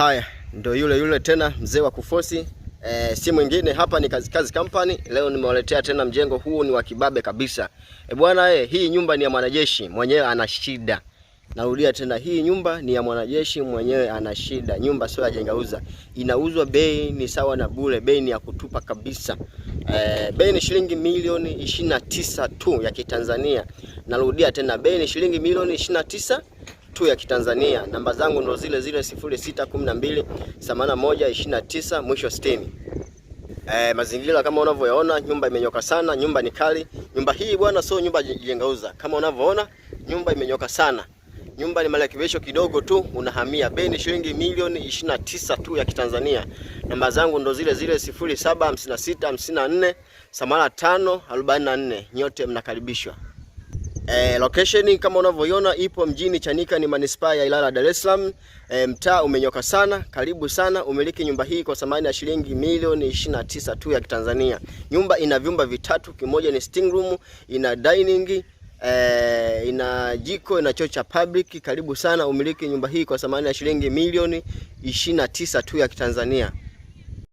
Haya, ndo yule yule tena mzee wa kufosi. Si mwingine hapa ni Kazi Kazi Company. Leo nimewaletea tena mjengo huu ni wa kibabe kabisa. Bwana hii nyumba ni ya mwanajeshi mwenyewe ana shida. Narudia tena, hii nyumba ni ya mwanajeshi mwenyewe ana shida. Nyumba sio ya jengauza, inauzwa bei ni sawa na bure, bei ni ya kutupa kabisa. Bei ni shilingi milioni 29 tu ya Kitanzania. Narudia tena, bei ni shilingi milioni 29 tu ya Kitanzania. Namba zangu ndo zile zile 0612 81 29 mwisho 60. Mazingira kama unavyoyaona, nyumba imenyoka sana, nyumba ni kali. Nyumba hii bwana, sio nyumba jengauza. Kama unavyoona, nyumba imenyoka sana. Nyumba ni marekebisho kidogo tu, unahamia. Bei ni shilingi milioni 29 tu ya Kitanzania. Namba zangu ndo zile zile 0756 54 85 44. Nyote mnakaribishwa. Location kama unavyoiona ipo mjini Chanika, ni manispaa ya Ilala, Dar es Salaam. Mtaa umenyoka sana, karibu sana umiliki nyumba hii kwa thamani ya shilingi milioni 29 tu ya Kitanzania. Nyumba ina vyumba vitatu, kimoja ni sitting room, ina dining, ina jiko, ina choo cha public. Karibu sana umiliki nyumba hii kwa thamani ya shilingi milioni 29 tu ya Kitanzania.